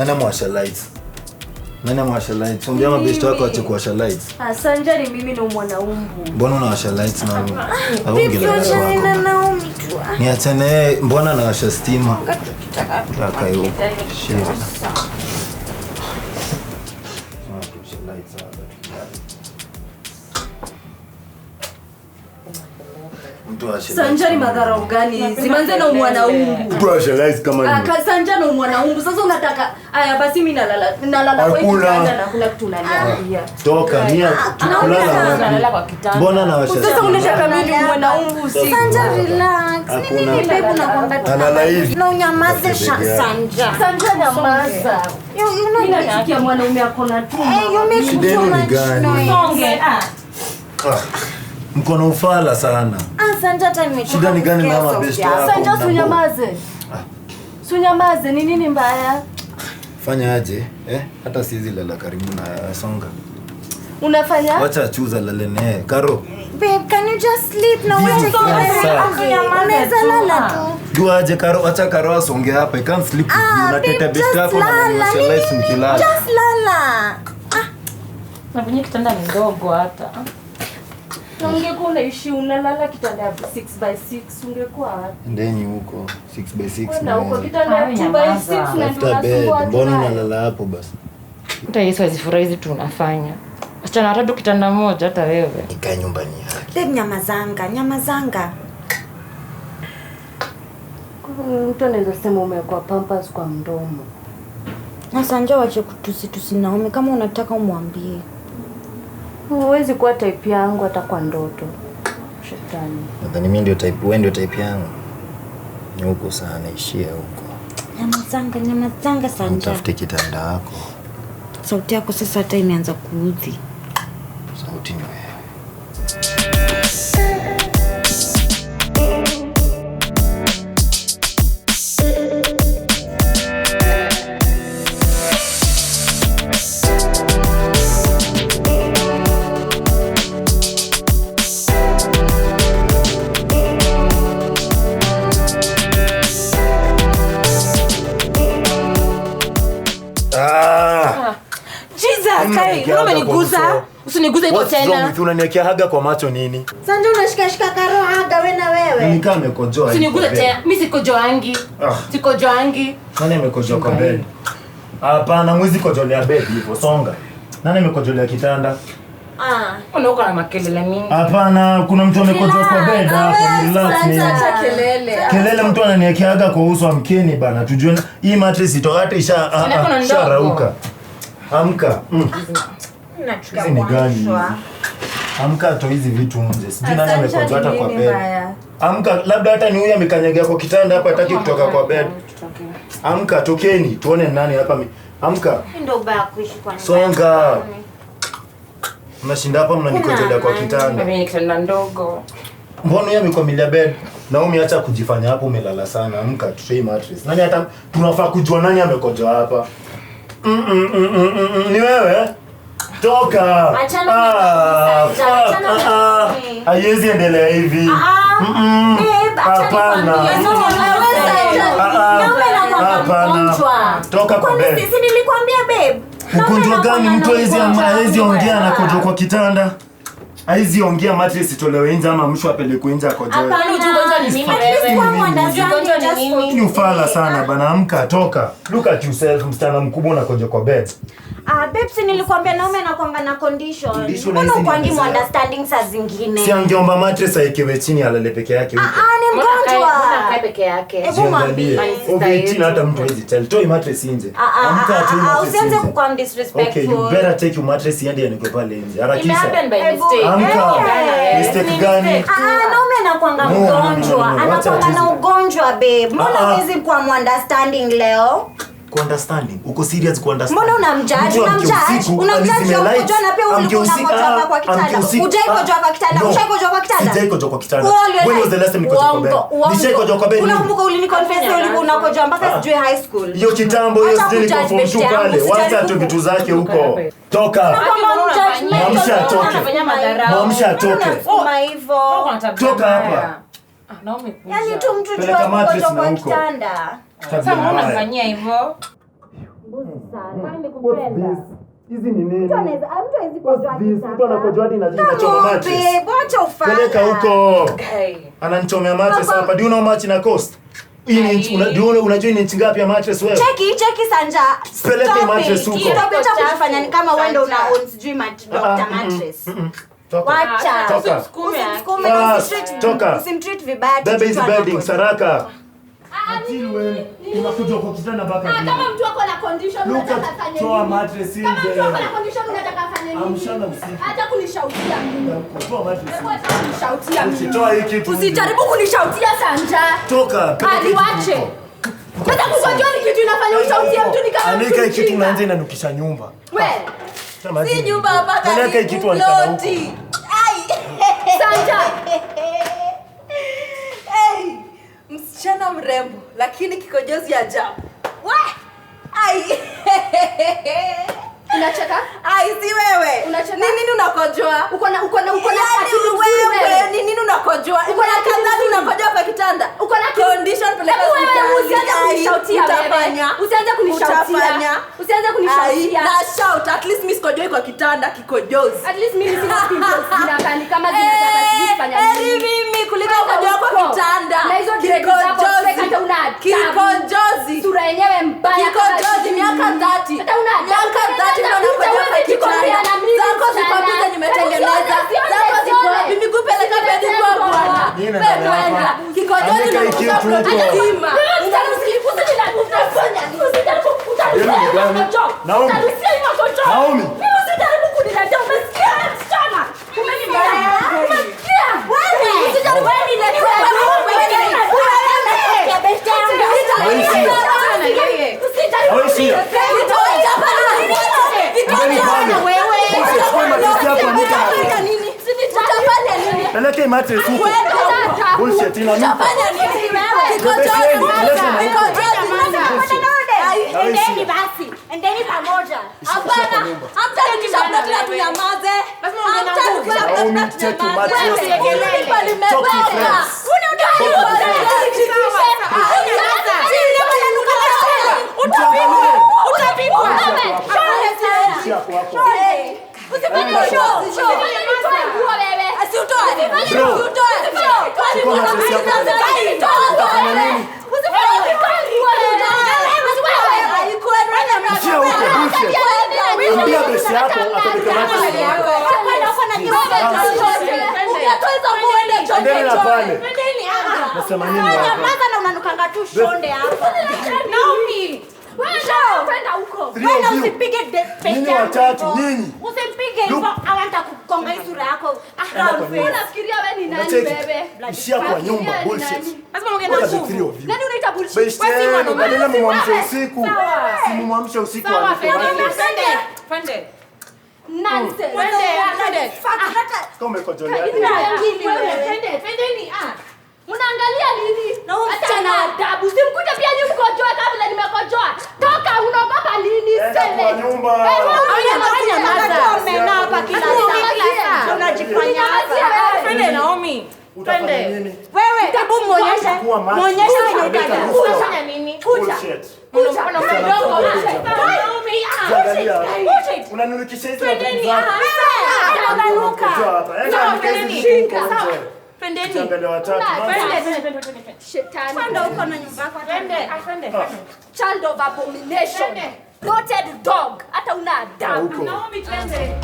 Nani amewasha lights? Nani amewasha lights? Ongea mabeshte wako waache kuwasha lights. Ah, Sanja ni mimi na mwanaume. Mbona unawasha lights na Babe, tuachane na Naomi tu. Niachane, mbona nawasha stima? Kaka huko. Shit. Sanja ni madharau gani hizi? Manze na mwanaume. Mtu awashe lights kama Ah, Sanja na mwanaume. Sasa unataka aya basi mimi nalala kwa Hakuna. kitanda na hakuna kitu unaniambia. Toka, nia kulala wapi? Nalala kwa kitanda. Mbona nawasha Sasa stima? unataka mimi ni mwanaume usiku. Sanja, relax. Ni Hakuna. nini babe unakwambia tu? Nalala hivi. Na unyamaze Sanja. Sanja nyamaza. You know Mimi nachukia mwanaume akona tu. Eh, you make Shida too yenu ni much gani? noise. Songe, ah. Ah, mkono ufala sana. Ah, Sanja hata nimechoka. Shida ni gani kusikia mama sauti best yako. wako? Sanja sunyamaze. Sunyamaze ni nini mbaya? Fanya aje? Eh, hata siwezi lala karibu na Songa. Unafanya? Wacha achuza lale naye. Karo, Babe, can you just sleep na uache Sasa. kelele? Unaweza lala tu. dua aje Karo, acha Karo asonge hapa. I can't sleep with you. Ah, Unateta babe, best just yako na lala. unaniwasha Nini, lights nini? nikilala. Just lala. Na venye kitanda ni ndogo hata. Na ungekuwa unaishi unalala kitanda ya 6x6 ungekuwa wapi? Ndeni huko 6x6. Kwenda huko kitanda ya Awe 2x6 nyamaza. na ndio Tafuta bed. unasumbua Mbona watu. unalala hapo basi? Hata Yesu azifurahi hizi tunafanya. Wasichana watatu kitanda moja hata wewe. Nikae nyumbani yake. Babe, nyamazanga, nyamazanga. Mtu anaweza sema umewekwa pampers kwa mdomo. Na Sanja wache kutusitusi Naomi, kama unataka umwambie. Huwezi kuwa type yangu hata kwa ndoto. Shetani. Nadhani mimi ndio type, wewe ndio type yangu. Ni huko sana, ishia huko. Nyamazanga, nyamazanga Sanja. Mtafute kitanda yako. Sauti yako sasa hata imeanza kuudhi. Sauti ni wewe. Ah! Jesus, Kai, mbona umeniguza? Usiniguze hivyo What's wrong tena. with you? Unaniwekea haga kwa macho nini? Sanja unashikashika Karo haga we na wewe. Nikaa amekojoa. Usiniguze hivi kwa tena. bed. Mimi sikojoangi. Ah. Sikojoangi. Nani amekojoa kwa bed? Hapana, mwizi kojolea bed hivyo, songa. Nani amekojolea kitanda? Ah. Mbona uko na makelele mingi? Hapana, kuna mtu amekojoa kwa bed hapo. Relax nini? Acha kelele. Kelele mtu ananiwekeaga kwa uso, amkeni bana. Tujue hii mattress ito hata isha Sina kuna ndogo. isharauka. Amka. Nachukia Hizi ni gani hizi? kuamshwa. Amka, toa hizi vitu nje. Sijui nani Sanja amekojoa hata ni kwa nini bed. mbaya? Amka, labda hata ni huyu amekanyagia kwa kitanda hapa hataki kutoka kwa bed. Amka, tokeni tuone ni nani hapa. Amka. Hii ndio ubaya kuishi kwa nyumba. Songa. Mnashinda hapa mnanikojolea kwa kitanda. Mimi ni kitanda ndogo. Mbona huyu amekwamilia bed? Naomi, acha kujifanya hapo umelala sana. Amka, tutoe mattress. Nani hata tunafaa kujua nani amekojoa hapa. Ni wewe? Toka. Achana na Sanja, Fuck, achana na Naomi. Haiwezi endelea hivi. Ah, babe, acha Hapana. nikwambie. Wewe Sanja, Naomi anakuwa Hapana. mgonjwa. Toka kwa Kwani bed. sisi nilikwambia babe? Naomi Ugonjwa gani? anakuwa Mtu mgonjwa. hawezi ongea na kojoa kwa kitanda. Haizi ongea, mattress itolewe nje ama mshu apelekwe nje akojoe. Hapana, ugonjwa ni nini At least wewe? kuwa understanding Ugonjwa ni just nini? for Ni ufala sana bana, amka toka. Look at yourself, msichana mkubwa unakojoa kwa bed. Ah, babe, si nilikwambia Naomi anakuanga na condition. Condition Mbona hizi ni ukwangi za- understanding saa zingine? Si angeomba mattress aikewe chini alale peke yake huko. Ah, ni Mbona mgonjwa. akae peke yake? Hebu mwambie. Jiangalie. Over 18 hata mtu hawezi tell. Toi mattress nje. Ah, ah, Amka, ah, toi ah, mattress usianze nje. kukuwa disrespectful. Okay, you better take your mattress iende ianike pale nje. Ime Harakisha. happen by Hebu- mistake. Amka. Eh. Mistake Ni gani? mistake. Ah, Naomi anakuanga No, no, no, no, mgonjwa. no, no. Wacha Anakuanga na atizi. ugonjwa babe. Mbona Ah, ah. huwezi kuwa understanding leo? Kuunderstanding. Uko serious kuunderstand? Mbona unamjudge? Mtu amke Unamjudge? usiku, Unamjudge alizime ukojoa lights, na pia amke ulikuwa usiku, unakojoa kwa kitanda. amke usiku, Hujai kojoa kwa kitanda? No. Ushai kojoa kwa kitanda? Sijai kojoa kwa kitanda. All your When was life. the last time nikojoa kwa bed? Uongo, uongo. Nishai kojoa kwa bed lini? Unakumbuka uliniconfess ulikuwa unakojoa mpaka sijui high school. Hiyo kitambo hiyo Acha sijui niko kujudge form best 2 yangu, pale. usijaribu Wacha tu vitu zake huko. Toka. Kama mjudgmental, Mwamsha atoke. Anafanya madharau. Mwamsha atoke. Unasema hivyo. Uko na tabia Toka mbaya. hapa. Ah, Naomi kuja. Yaani tu mtu Peleka jua mattress kukojoa na kwa huko. kitanda. Tabia Sasa mbona mbaya. unamfanyia hivyo? Mbuzi sana. Kwani What's nikupenda? this? Hizi ni nini? Mtu anaweza mtu hawezi What's kukojoa this? akitaka. Mtu anakojoa hadi inachoma mattress. Babe, wacha ufala. Peleka huko. Guy. Ananichomea mattress hapa. Do you know how much ina cost? Hii ni inch, unajua ni inch ngapi ya mattress wewe? Cheki, cheki Sanja. Peleke Stop mattress it. huko. Stop it, acha kujifanya ni kama wewe ndio una own sijui Ah, Dr. Mattress. Toka. Wacha. Toka. Usimsukume na Fast. Toka. usimtreat vibaya. Bebe hizi mtoto bedding anakojoa. saraka. Ah, Until nini, when nini? unakuja kwa kitanda mpaka Ah, lini? kama mtu ako na condition Look unataka at afanye toa nini? mattress Kama mtu nje. ako na condition unataka afanye nini? Amshana usiku. Acha kunishautia mimi. Toa mattress. Hebu acha kunishautia mimi. Usitoa hii kitu. Usijaribu kunishautia Sanja. Toka. Peleka hii kitu Aliwache. huko. Sasa kukojoa ni kitu inafanya ushautie mtu ni kama mtu Anika hii kitu mjinga. unaanza inanukisha nyumba. We, Si nyumba hapa Peleka hii kitu anikana huko. ploti. Ai. Sanja. Hey, msichana mrembo lakini kikojozi ajabu. We! Ai. Unacheka? Ai, si wewe. Unacheka? Ni nini unakojoa? Uko na Yaani akili nzuri wewe, wewe. ni nini unakojoa? Uko na akili Miaka tatu nzuri. unakojoa kwa kitanda. Uko na akili- Condition peleka Hebu wewe hospitali. usianze Ai, kunishautia wewe. utafanya. Usianze kunishautia. Utafanya. Usianze Ai, kunishautia. na shout at least mimi sikojoi kwa kitanda kikojozi. At least mimi sina pimples zinakaa ni kama zinataka sijui kufanya Heri nini. mimi kuliko Kwanza kukojoa kwa huko. kitanda. Na hizo dread zako Kikojozi. hata una adabu. Kikojozi. Sura yenyewe mbaya kama Kikojozi sijui miaka nini. 30. Hata una adabu. Miaka 30 ndio unakojoa kwa Huwezi kitanda. na mimi Zako ziko wapi msichana. zenye umetengeneza? Usione, Zako ziko usione. wapi? Miguu peleka Usione, pedi kwa bwana. Nini Wewe inaendelea kwenda. hapa? Kikojozi Anika hii unakuta kitu ploti huko. nzima. Wewe msichana usijaribu Yenu ni gani? Naomi. Utarusia hii makojo. Naomi. Mimi usijaribu kuniletea, umesikia msichana? Umesikia? Umesikia? Wewe, Usijaribu kuniletea. Usijaribu Wewe si. Endeni pale. Bullshit, chukua mattress yako anika hapo. Peleka hii mattress huko. Bullshit, inanuka. Endeni basi. Endeni pamoja. Hapana, hamtarudisha ploti na tunyamaze. Hamtarudisha ploti na Naomi, take your tunyamaze. mattress. Wewe, Talk to your friends. Ishia hapo hapo. Bro. Chukua mattress yako. Utafanya nini? Ishia huko, bullshit. Ambia besi yako apeleke mattress huko. Endeni na pale. Nasema nini hapa? Nyamaza na unanukanga tu shonde hapa. Naomi. Kwenda huko. Three of Wewe you. usipige peke Nyinyi yako watatu, hivyo. nyinyi. Usipige hivyo awanta kugonga hii sura yako. Enda kwa nyumba. Unafikiria wewe ni nani Unacheki? wewe? Ishia kwa nyumba, Unafikiria ni bullshit. nani? Lazima ongee na What are the nguvu. three of you? Nani unaita bullshit? Best Wewe si yenu, mwanaume. badala mumwamshe Wewe. usiku. Sawa. Si mumwamshe usiku Sawa, anike Fende. mattress. Twende. Twende. Nonsense. Twende. Twende. Kama umekojolea. Akili wewe. Twende, twendeni. Ah. Mnaangalia nini? Na huyu Hata msichana. na adabu. Simkute pia nyinyi mkojoa kama vile nimekojoa. Toka unaogopa nini? Enda Sele. kwa nyumba. Wewe Unanyamaza omena hapa kila saa. Unajifanya hapa. Twende Naomi. Utafanya Twende. nini? Wewe hebu muonyeshe. Chukua mattress. Muonyeshe venye Andika utaka. rooftop. Unafanya nini? Bullshit. Mwanaume mdogo. Naomi. ah. Angalia. Bullshit. Unanirukisha hizi na vitu Twendeni. zako. ah. Unanuka. Unakojoa hapa. Enda Sawa, andika hizi twendeni. vitu huko Sawa. nje. Twendeni. Ukiangalia watatu. Twende, twende, twende, twende. Shetani. Kwenda huko na nyumba yako. Twende. Ah, twende. Child of abomination. Twende. Bloated dog. Hata una adabu. Huko. Naomi, twende.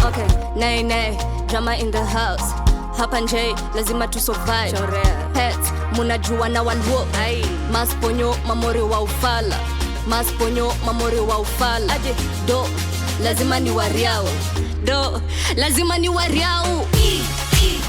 Okay, nay nay, drama in the house. Hapa nje lazima tu survive. Pets munajua na wanwo. Masponyo mamori wa ufala. Masponyo mamori wa ufala. Aje do lazima ni wariao. Do lazima ni wariao. E, e.